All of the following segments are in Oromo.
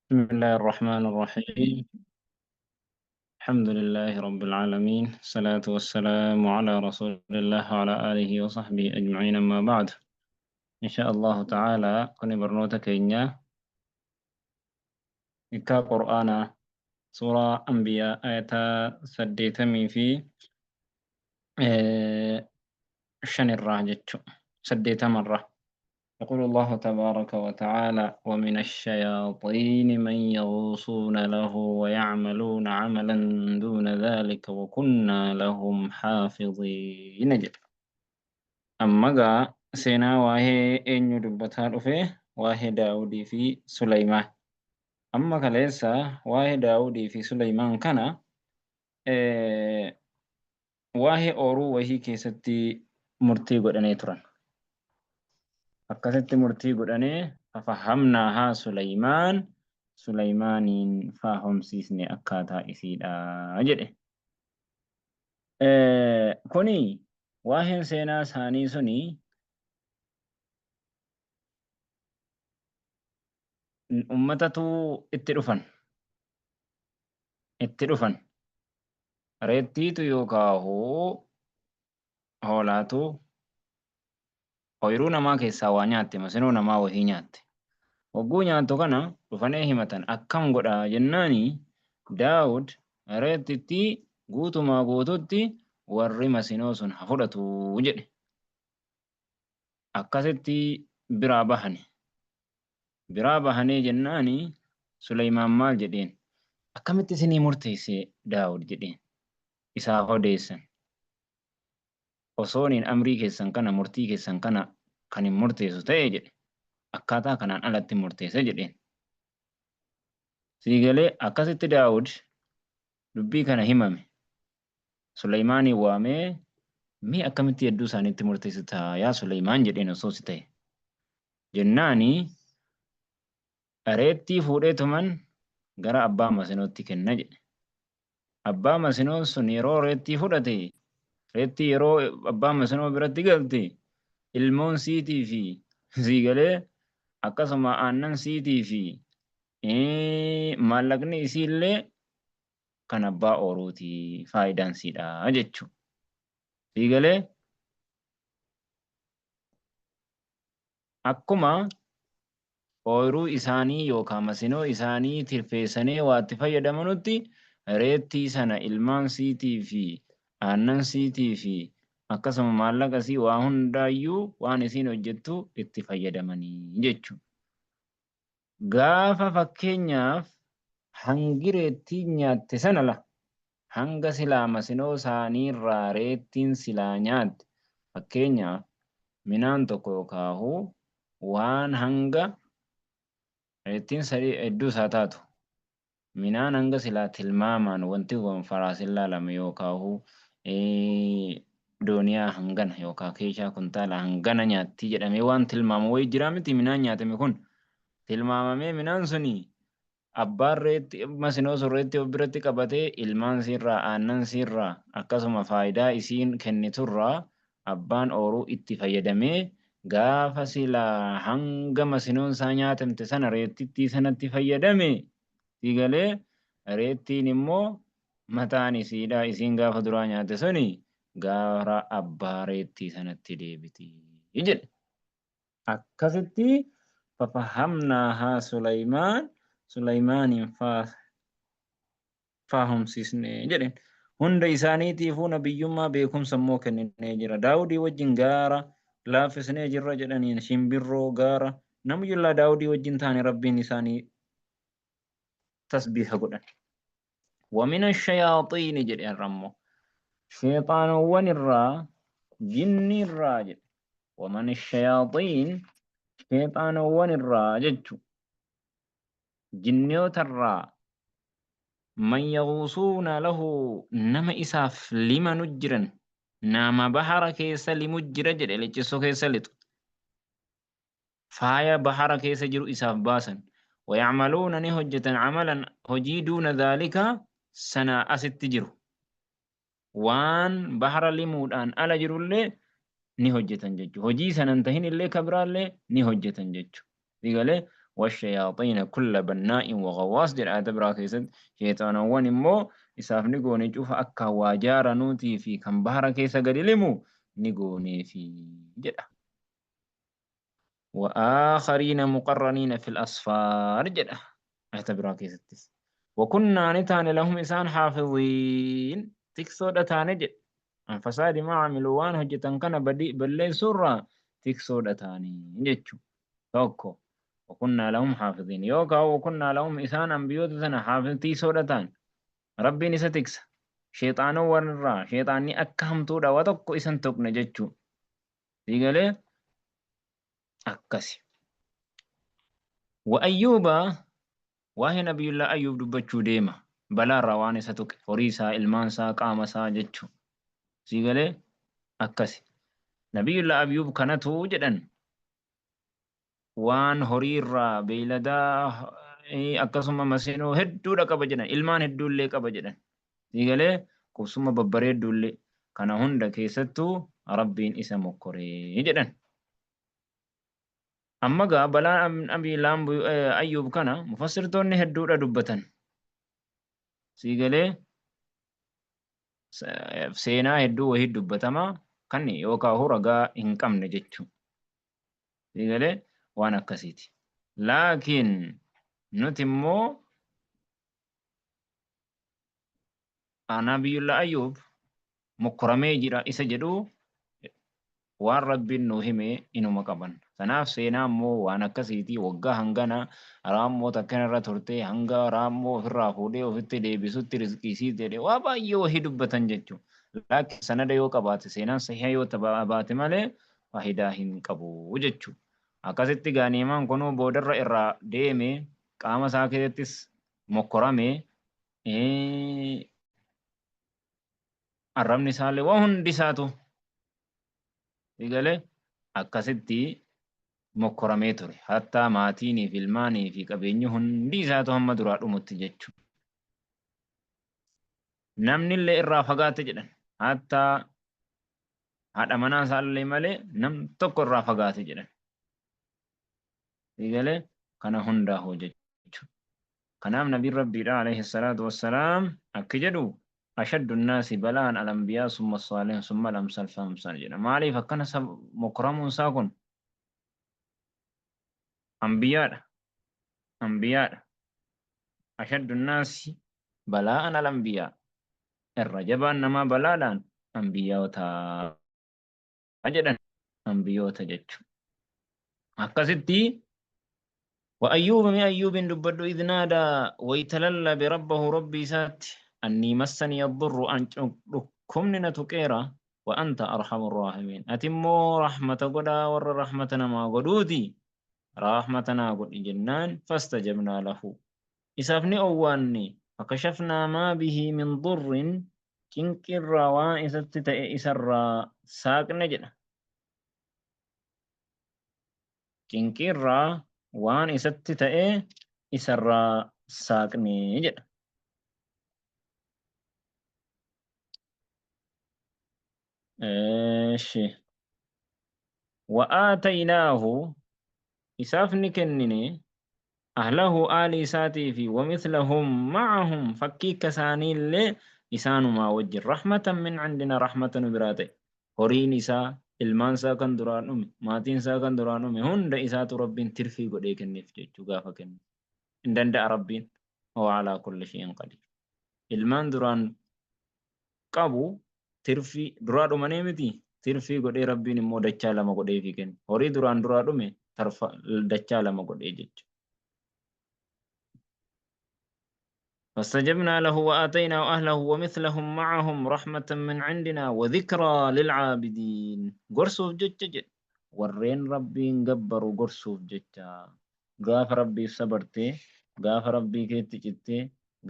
بسم الله الرحمن الرحيم. الحمد لله رب العالمين، الصلاة والسلام على رسول الله وعلى آله وصحبه أجمعين، أما بعد. إن شاء الله تعالى كن برنوتا كينيا إكا قرآن سورة أنبياء آية سديتمي في شن الراجج سديت مرة. يقول الله تبارك وتعالى: ومن الشياطين من يغوصون له ويعملون عملا دون ذلك وكنا لهم حافظين. جل أما قا سينا واهي إنيو دبتها رفه واهي داودي في سليمان. أما كليسا واهي داودي في سليمان كان واهي أورو وهي كيستي مرتي قدني تران. Akkasitti murtii godhanee fafahamnaahaa Suleymaan, Suleymaaniin faahomsiisne akkaataa isiidha jedhe. Kuni waa'een seenaa isaanii suni ummatatu itti dhufan. Itti dhufan. Reettiitu yookaahu hoolaatu Ooyruu namaa keessaa waa nyaatte, masinoo namaa wahii nyaatte. Hogguu nyaattu kana dhufanee himatan. Akkam godha jennaani Daawud reettittii guutumaa guututti warri masinoo sun ha fudhatu jedhe. Akkasitti biraa bahane. Biraa bahanee jennaani Suleymaan maal jedheen? Akkamitti isinii murteesse Daawud jedheen. Isaaf odeessan. Osooniin amrii keessan kana, murtii keessan kana kan hin murteessu ta'e jedhe, akkaataa kanaan alatti murteessa jedheen. Sii galee? Akkasitti Daawud dubbii kana himame. Suleymaaniin waamee, mee akkamitti hedduu isaaniitti murteessita yaa Suleymaan jedheen, osoo si ta'e jennaani reettii fuudheetuman gara abbaa masinootti kenna jedhe. Abbaa masinoon sun yeroo reettii fudhate, reettii yeroo abbaa masinoo biratti galte, ilmoon siitii fi sii galee akkasuma aannan siitii fi maallaqni isiillee kan abbaa ooruuti, faayidaan siidha jechuudha. Sii galee? Akkuma ooyruu isaanii yookaan masinoo isaanii tirfeessanii waa itti fayyadamanutti, reettii sana ilmaan siitii fi aannan siitii fi akkasuma maallaqa isii waa hundaayyuu waan isiin hojjettu itti fayyadamanii jechuudha. Gaafa fakkeenyaaf hangi reettiin nyaatte sana la hanga silaa masinoo isaaniirraa reettiin silaa nyaatte, fakkeenyaaf minaan tokko yookaahu waan hanga reettiin sadii hedduu isaa taatu, minaan hanga silaa tilmaamaan wanti kun faraasin laalame yookaahu dooniyaa hangana yookaa keeshaa kuntaala hangana nyaatti jedhamee waan tilmaamu wayii jiraa miti? Minaan nyaatame kun tilmaamamee, minaan suni abbaan reetti masinoo sun reetti of biratti qabatee ilmaan siirraa, aannan siirraa, akkasuma faayidaa isiin kenniturraa abbaan ooruu itti fayyadamee, gaafa silaa hanga masinoon isaa nyaatamte sana reettittii sanatti fayyadame. Sii galee? Reettiin immoo mataan isiidha isiin gaafa duraa nyaate suni gara abbaa reettii sanatti deebiti jedhe. Akkasitti fafahamnaahaa Suleymaan, Suleymaaniin faahomsiisne jedheen. Hunda isaaniitiifuu nabiyyummaa beekumsa immoo kenninee jira. Daawudii wajjin gaara laaffisnee jirra jedhaniin, shimbirroo, gaara, nabiyyullaa Daawudii wajjin taane Rabbiin isaanii tasbiiha godhan. Wamina shayaaxiini jedhe har'a immoo sheexaanowwan irraa, jinni irraa jedhe. Waman shayaaxiin, sheexaanowwan irraa jechu jinniyoota irraa, man yaguusuuna lahu, nama isaaf limanu jiran, nama bahara keessa limu jira jedhe, liccisoo keessa lixu, faaya bahara keessa jiru isaaf baasan. Wayacmaluuna, ni hojjetan, camalan, hojii, duuna dhaalika, sanaa asitti jiru, waan bahara limuudhaan ala jirullee ni hojjetan jechuudha. Hojii sana hin tahin illee ka biraallee ni hojjetan jechuudha. Galee Washayaaxiina kulla bannaa'in wa gawwaas jedha aayata biraa keessatti. Sheeyxaanawwan immoo isaaf ni goone cufa akka waa jaaranuutii fi kan bahara keessa gadi limu ni gooneefi jedha. Wa aakhariina muqarraniina fil asfaar jedha ayata biraa keessattis. Wa kunnaa ni taane lahum isaan haafiziin tiksoodha taane jedhe. An fasaadi maa amilu waan hojjetan kana badii balleessuurraa tiksoodha taane jechu. Tokko wa kunnaa lahum haafiziin yookaan wa kunnaa lahum isaan ambiyoota sana haafiz tiksoodha taane. Rabbiin isa tiksa. Sheexaanowwan irraa sheexaanni akka hamtuudha wa tokko isan tuqne jechuu. Sii galee akkasi. Wa Ayyuuba waa'ee Nabiyyullaa Ayyuub dubbachuu deema. Balaarraa waan isa tuqe horii isaa, ilmaan isaa, qaama isaa jechuu. Sii galee akkasi. Nabiyyullaa Ayyuub kanatu jedhan waan horiirraa beeyladaa akkasuma masinoo hedduudha qaba jedhan ilmaan hedduullee qaba jedhan sii galee qubsuma babbareedduullee kana hunda keessattuu rabbiin isa mokkoree jedhan. Amma gaa balaan Abii Ayyuub kana mufassirtoonni hedduudha dubbatan. Sii galee seenaa hedduu wahii dubbatama kan yookaan ragaa hin qabne jechuudha. Sii galee waan akkasiiti. Laakiin nuti immoo Nabiyyullaa Ayyuub mokkoramee jira isa jedhu waan Rabbiin nuu hime inuma qaban. Kanaaf seenaa immoo waan akkasiiti waggaa hangana raammoo takkana irra turte hanga raammoo ofirraa fuudhee ofitti deebisutti rizqii isii jedhe waa baay'ee wahii dubbatan jechuudha. Laakiin sanada yoo qabaate seenaan sahiha yoo baate malee faayidaa hin qabu jechuudha. Akkasitti gaa ni'imaan kunuu boodarra irraa deeme qaama isaa keessattis mokkorame arrabni isaallee waan hundi isaatu galee akkasitti mokkoramee ture. Hattaa maatiinii fi ilmaanii fi qabeenyi hundi isaatu hamma duraa dhumutti jechuudha. Namni illee irraa fagaate jedhan. Hattaa haadha manaa isaallee malee nam tokko irraa fagaate jedhan. Galee kana hundaa hojjechuudha. Kanaaf nabiin Rabbiidha alayhi salaatu wassalaam akki jedhu ashaddu nnaasi balaan al-anbiyaa summa saalihin summa al-amsal fa-amsal jedha. Maaliif akkana mokoramuun isaa kun anbiyaadha. Anbiyaadha. Ashaddu nnaasi balaa'an al-anbiyaa. Irra jabaan namaa balaadhaan anbiyoota jedhan. Anbiyoota jechuudha. Akkasitti wa ayyuuba mee ayyuubin dubbadhu idh naadaa wayta lallabe rabbahu rabbii isaatti annii massaniya addurru an dhukkubni na tuqeera wa anta arhamu raahimiin ati immoo rahmata godhaa warra rahmata namaa godhuuti rahmata naa godhi jennaan fastajabnaa lahu isaaf ni owwaanne fakashafnaa maa bihi min durrin cinqirraa waan isatti ta'e isarraa saaqne jedha cinqiirraa waan isatti ta'e isarraa saaqne jedha. Eeshi. Wa'aataynaahu isaaf ni kennine ahlahu aalii isaatii fi wamithlahum ma'ahum fakkii akka isaaniillee isaanumaa wajjin rahmatan min cindina rahmata nu biraa ta'e horiin isaa ilmaan isaa kan duraan dhume maatiin isaa kan duraan dhume hunda isaatu rabbiin tirfii godhee kenneef jechuu gaafa kennu hin danda'a rabbiin huwa alaa kulli shay'in qadiir ilmaan duraan qabu tirfii duraa dhumanii miti tirfii godhee rabbiin immoo dachaa lama godheefii kenne horii duraan duraa dhume tarfa dachaa lama godhee jechuudha. فاستجبنا له وآتيناه أهله ومثلهم معهم رحمة من عندنا وذكرى للعابدين قرصوف جتة جد warreen rabbiin gabbaru gorsuuf jecha gaafa rabbiif sabarte gaafa rabbii keetti citte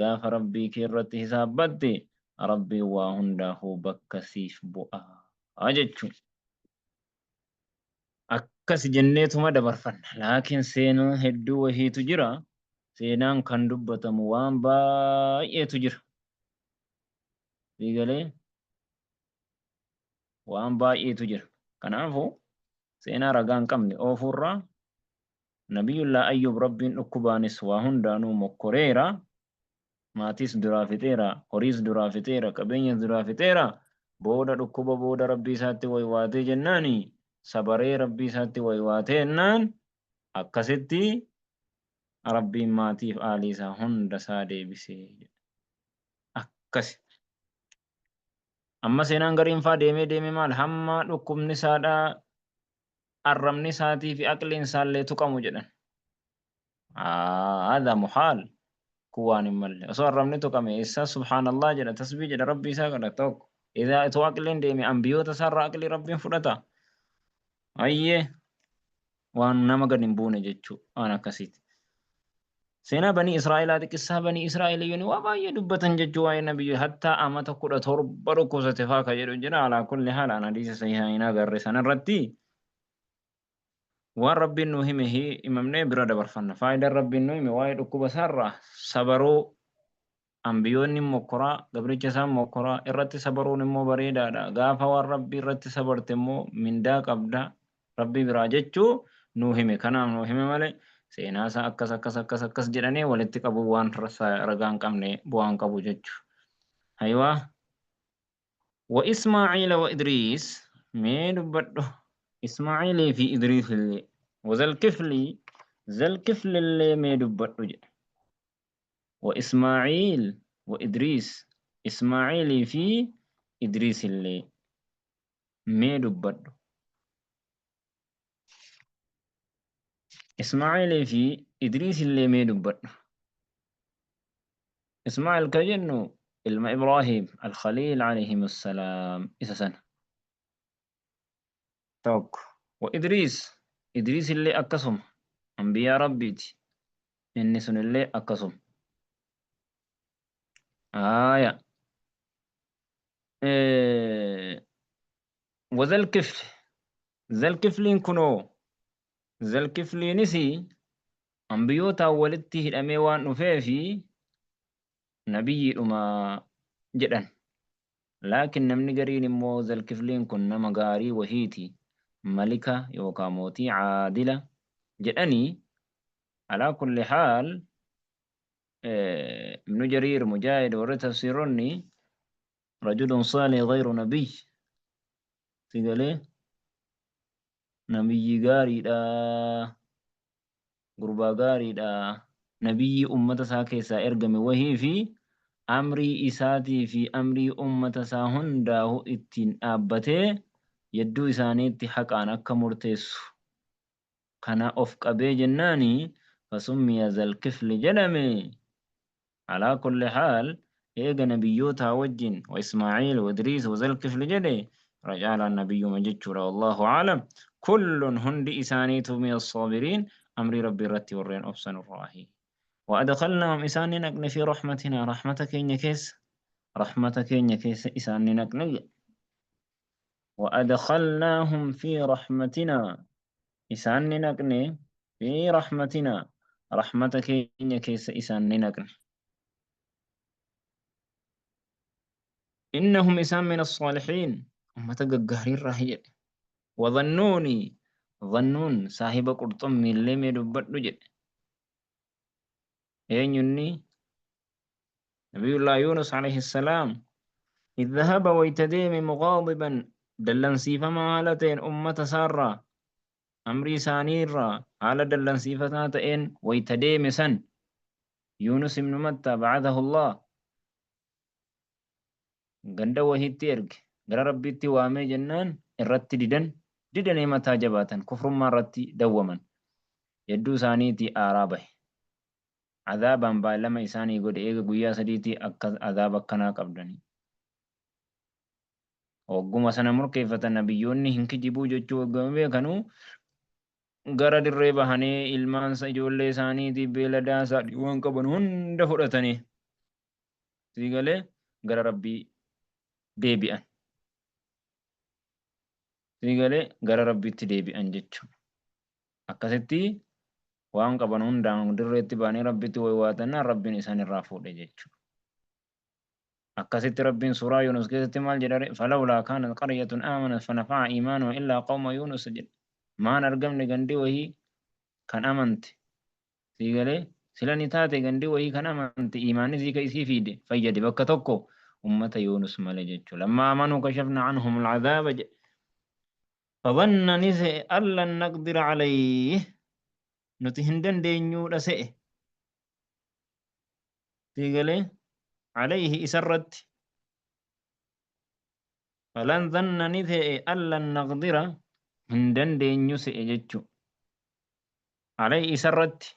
gaafa rabbii kee irratti hisaabbatte rabbiin waa hundaafuu bakka siif bu'aa jechuun Akkasi jenneetuma dabarfanna. Laakiin seenaa hedduu wahiitu jira. Seenaan kan dubbatamu waan baay'eetu jira. Sii galee waan baay'eetu jira. Kanaafuu seenaa ragaa hin qabne oofuurraa Nabiyyullaa Ayyuub Rabbiin dhukkubaanis waa hundaanuu mokkoreera. Maatiis duraa fixeera, horiis duraa fixeera, qabeenyas duraa fixeera. Booda dhukkuba booda Rabbii isaatti waywaatee jennaani sabaree Rabbii isaatti waywaatee jennaan akkasitti Rabbiin maatiif aalii isaa hunda isaa deebisee. Akkasi. Amma seenaan gariin faa deemee deemee maal hamma dhukkubni isaadhaa arrabni isaatii fi aqliin isaallee tuqamu jedhan. Haadha muhaal kun waan hin malle. Osoo arrabni tuqame eessaa subhaanallah jedha tasbii jedha rabbii isaa kadha tokko. Idaa itoo aqliin deeme ambiyoota isaarraa aqlii rabbiin fudhata. Ayyee waan nama gad hin buune jechuu waan akkasiiti. Seenaa banii Israa'elaati qissaa banii Israa'eliyyuun waa baay'ee dubbatan jechuu waa'ee nabiyyu hattaa amata 17 dhukkubsate faa ka jedhu jira. Alaa kulli haal an hadiisa sahihaa hin agarre sanarratti waan rabbiin nu hime himamnee bira dabarfanna. Faayidaan rabbiin nu hime waa'ee dhukkuba isaarraa sabaruu. Anbiyoonni mokkoraa, gabricha isaan mokkoraa, irratti sabaruun immoo bareedaadha. Gaafa waan Rabbii irratti sabarte immoo mindaa qabda Rabbii biraa jechuu nuu hime. Kanaaf nuu hime malee seenaa isaa akkas akkas akkas akkas jedhanii walitti qabuu waan ragaa hin qabne bu'aa hin qabu jechuu. Haywaa. Wa Ismaa'iila wa Idriis mee dubbadhu Ismaa'iilii fi Idriis illee. Wa Zalkifli Zalkifli illee mee dubbadhu jedhe. Wa Ismaa'iil wa Idriis, Ismaa'iilii fi Idriisillee mee dubbadhu. Ismaa'iilii fi Idriisillee mee dubbadhu. Ismaa'il ka jennu ilma Ibraahiim al-Khaliil alayhim assalaam isa sana. Tokko. Wa Idriis, Idriisillee akkasuma anbiyaa Rabbiiti. Inni sunillee akkasuma. Aaya. Wa Zalkifli, Zalkifliin kunoo, Zalkifliinis anbiyootaan walitti hidhamee waan dhufeefi nabiyyiidhuma jedhan. Laakiin namni gariin immoo Zalkifliin kun nama gaarii wahiiti, malika yookaa mootii aadila jedhanii. Alaa kulli haal Ibnu Jariir, Mujaahid warri tafsiironni rajulun saalih ghayru nabiy si galee nabiyyi gaariidha, gurbaa gaariidha, nabiyyii ummata isaa keessaa ergame wahii fi amrii isaatii fi amrii ummata isaa hundaahu ittiin dhaabbatee yedduu isaaniitti haqaan akka murteessu kana of qabee jennaani fasummiya zalkifli jedhame. Alaa kulli haal eega nabiyyootaa wajjin wa Ismaa'iil wa Idriis wa zalkifli jedhe irra caalaan nabiyyuma jechuudha. Wallaahu a'lam. Kullun hundi isaaniitu min assaabiriin amrii Rabbii irratti warreen obsan irraahi. Wa adkhalnaahum isaan ni naqne fi rahmatinaa rahmata keenya keessa rahmata keenya keessa isaan ni naqne jedhe. Wa adkhalnaahum fi rahmatinaa isaan ni naqne fi rahmatinaa rahmata keenya keessa isaan ni naqne. Innahum isaan min as-saalihiin ummata gaggaarii irraa jedhe. Wa dhannuuni dhannuun saahiba qurxummiillee mee dubbadhu jedhe. Eenyunni? Nabiyullah Yunus alayhi salaam. Idh dhahaba wayta deeme mugaadiban dallansiifamaa haala ta'een ummata isaarraa amrii isaaniirraa haala dallansiifataa ta'een wayta deeme san Yunus ibnu Matta ba'athahu Allah ganda wahiitti erge gara Rabbiitti waamee jennaan irratti didan didanii mataa jabaatan kufrummaa irratti dawwaman yedduu isaaniitii aaraa bahe. Azaabaan baallama isaanii godhe eega guyyaa sadiitii akka azaaba akkanaa qabdanii. Hogguma sana murkeeffatan nabiyyoonni hin kijibuu jechuu hoggama beekanuu gara dirree bahanii ilmaansa ijoollee isaaniitiif beeladaa isaanii waan qaban hunda fudhatanii sii galee gara Rabbii deebi'an. Sii galee gara Rabbiitti deebi'an jechuudha. Akkasitti waan qaban hundaan dirreetti ba'anii Rabbitti waywaatannaan Rabbiin isaan irraa fuudhe jechuudha. Akkasitti Rabbiin suuraa Yunus keessatti maal jedha ree? Falawlaa kaanat qaryatun aamanat fanafa'a iimaanuha illaa qawma Yunus jedhe. Maan argamne gandi wahii Kan amante sii galee sila ni taate gandi wayii kan amante iimaanni sii ka isii fiide fayyade bakka tokko ummata Yuunus malee jechuudha. Lammaa amanuu kashafna anhum al'adhaaba jedhe. Fadhanna ni se'e allan naqdira alayhi nuti hin dandeenyuudha se'e. Sii galee alayhi isarratti falan dhanna ni se'e allan naqdira hin dandeenyu se'e jechuudha. Alayhi isarratti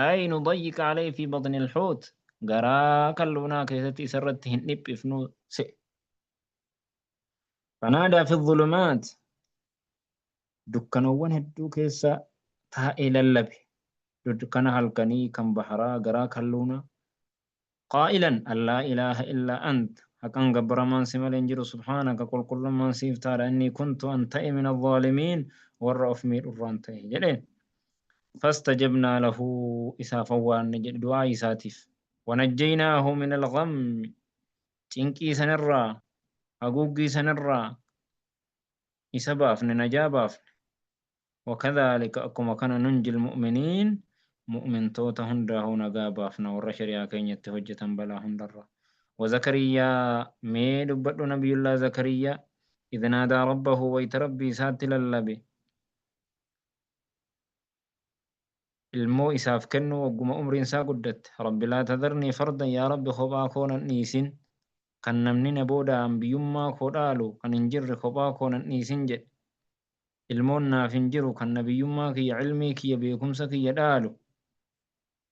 ay nudayyiqa alayhi fi batni alhuut garaa kalluunaa keessatti isarratti hin dhiphifnu se'e. Fanaadaa fi dhulumaat dukkanoowwan hedduu keessa taa'ee lallabe. Dukkana halkanii kan baharaa garaa kalluunaa. Qaa'ilan an laa ilaaha illaa ant haqan gabbaramaan si malee hin jiru subhaanaka qulqullummaan siif taadha innii kuntu an ta'e min azzaalimiin warra of miidhurraan ta'e jedheen. Fastajabnaa lahu isaaf awwaanne jedhe du'aa isaatiif. Wanajjaynaahu min alghammi cinqii sanirraa haguuggii sanirraa isa baafne najaa baafne. Wakadhaalika akkuma kana nunjil mu'miniin mu'mintoota hundaahuu nagaa baafna warra shari'aa keenyatti hojjetan balaa hundarraa. Wazakariyaa mee dubbadhu nabiyullaa Zakariyaa idh naadaa rabbahu wayta rabbii isaatti lallabe ilmoo isaaf kennuu wagguma umriin isaa guddatte rabbi laa tadharnii fardan yaa rabbi kophaa koo nan dhiisin kan namni na booda anbiyyummaa koo dhaalu kan hin jirre kophaa koo nan dhiisin jedhe ilmoon naaf hin jiru kan nabiyyummaa kiyya ilmii kiyya beekumsa kiyya dhaalu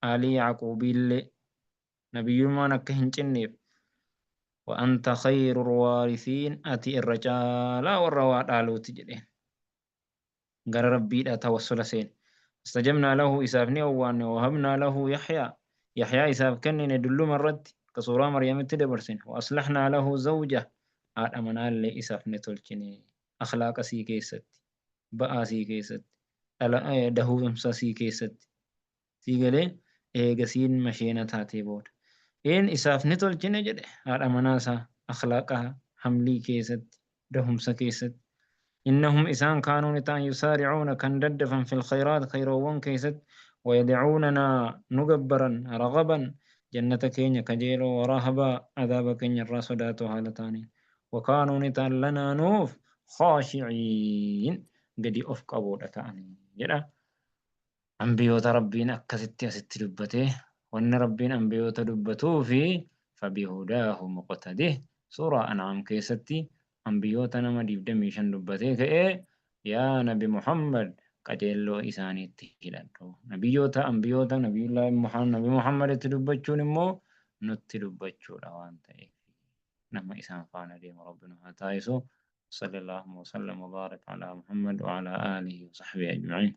aalii Yacquubiillee nabiyyummaan akka hin cinneef wa anta khayrul waarisiin ati irra caalaa warra waa dhaaluuti jedheen gara rabbiidha tawassula seene fastajabnaa lahu isaaf ni owwaanne wahabnaa lahu yaxyaa yaxyaa isaaf kennine dulluma irratti akka suuraa maryamitti dabarsine wa aslahnaa lahu zawja haadha manaallee isaaf ni tolchine akhlaaqa sii keessatti ba'aa sii keessatti dhala dahuumsa sii keessatti sii galee eega siin masheena taatee booda een isaaf ni tolchine jedhe haadha manaa isaa akhlaaqa hamlii keessatti dahumsa keessatti innahum isaan kaanuu ni ta'an yusaari'uuna kan daddafan fil khayraat khayroowwan keessatti wayad'uunanaa nu gabbaran ragaban jannata keenya kajeeloo warahabaa adaaba keenya irraa sodaatoo haala ta'aniin wakaanuu ni ta'an lanaa nuuf khaashiciin gadi of qaboodha ta'anii jedha. Anbiyoota Rabbiin akkasitti asitti dubbate wanni Rabbiin anbiyoota dubbatuufi fabihudaahu muqtadih suuraa An'aam keessatti anbiyoota nama 25 dubbatee ka'ee yaa nabi Muhammad qajeelloo isaaniitti hidhadhu. Nabiyyoota anbiyoota nabiyullaahi nabi Muhammaditti dubbachuun immoo nutti dubbachuudha waan ta'eef nama isaan faana deemu Rabbi nu haa taasisu. Sallallahu wa sallam wa barak ala Muhammad wa ala alihi wa sahbihi ajma'in.